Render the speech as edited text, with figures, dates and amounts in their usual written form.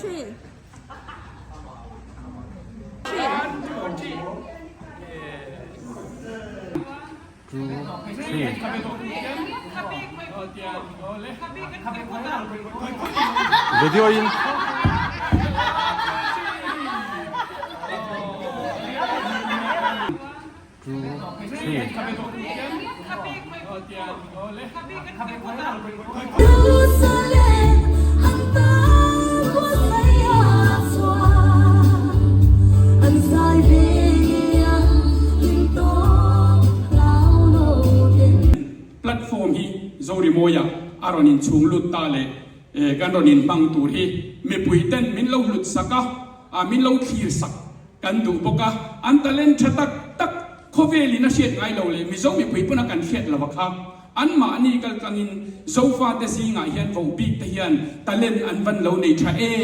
3 3 Two, three. Video in. Two, three. Platform hi Zorimawia a rawn inchhung lut ta leh kan rawn inhmang tur hi mipui ten min lo hlut sak a, min lo thlir sak kan duh bawk a, an talent tha tak tak khawvelin a hriat ngai lo leh Mizo mipui pawn a kan hriat lo a kha anmahni kaltlangin Zofate zingah hian vohbik te hian talent an van lo nei tha em.